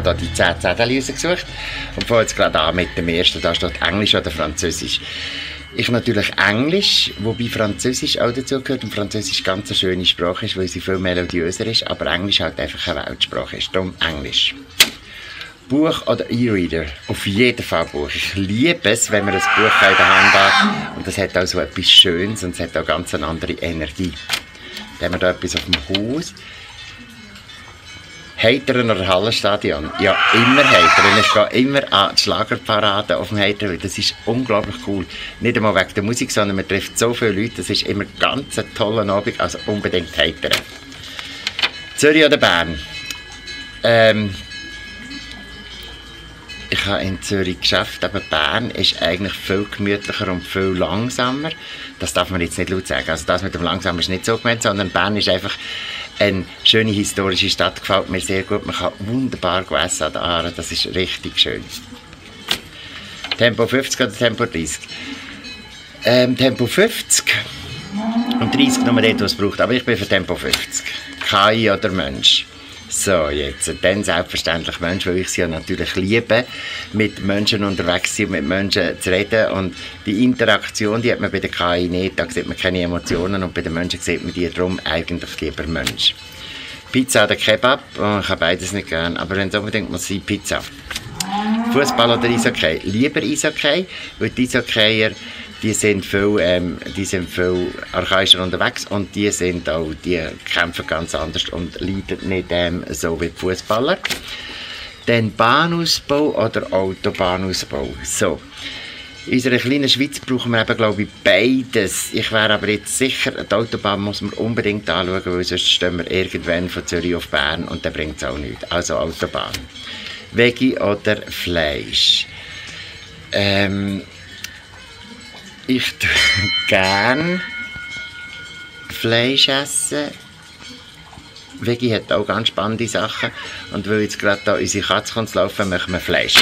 habe hier die 10 Zettel rausgesucht und fange jetzt gerade an mit dem ersten. Da steht Englisch oder Französisch. Ich natürlich Englisch, wobei Französisch auch dazu gehört und Französisch ganz eine schöne Sprache ist, weil sie viel melodiöser ist, aber Englisch halt einfach eine Weltsprache ist. Darum Englisch. Buch oder E-Reader? Auf jeden Fall Buch. Ich liebe es, wenn man ein Buch in der Hand hat und das hat auch so etwas Schönes und es hat auch ganz eine andere Energie. Dann haben wir da etwas auf dem Haus. Heiteren oder Hallenstadion? Ja, immer Heiteren. Ich gehe immer an die Schlagerparade auf dem Heiteren, weil das ist unglaublich cool. Nicht einmal wegen der Musik, sondern man trifft so viele Leute. Das ist immer ganz ein toller Abend, also unbedingt Heiteren. Zürich oder Bern? Ich habe in Zürich geschafft, aber Bern ist eigentlich viel gemütlicher und viel langsamer. Das darf man jetzt nicht laut sagen. Also das mit dem Langsamer ist nicht so gemeint, sondern Bern ist einfach eine schöne historische Stadt, gefällt mir sehr gut. Man kann wunderbar essen an der Aare, das ist richtig schön. Tempo 50 oder Tempo 30? Tempo 50 und 30 nur dort, was es braucht. Aber ich bin für Tempo 50. KI oder Mensch? So, jetzt dann selbstverständlich Mensch, weil ich es ja natürlich liebe, mit Menschen unterwegs zu sein, mit Menschen zu reden. Und die Interaktion, die hat man bei der KI nicht, da sieht man keine Emotionen und bei den Menschen sieht man die, darum eigentlich lieber Mensch. Pizza oder Kebab? Oh, ich habe beides nicht gern, aber wenn es unbedingt muss sein, Pizza. Fußball oder Eishockey? Lieber Eishockey, weil die Eishockeyer, die sind viel archaischer unterwegs und die kämpfen ganz anders und leiden nicht so wie die Fußballer. Dann Bahnausbau oder Autobahnausbau. So. In unserer kleinen Schweiz brauchen wir eben, glaube ich, beides. Ich wäre aber jetzt sicher, die Autobahn muss man unbedingt anschauen, weil sonst stehen wir irgendwann von Zürich auf Bern und dann bringt es auch nichts. Also Autobahn. Veggie oder Fleisch? Ich tue gerne Fleisch essen. Veggie hat auch ganz spannende Sachen. Und weil jetzt gerade da unsere Katze kommt zu laufen, machen wir Fleisch.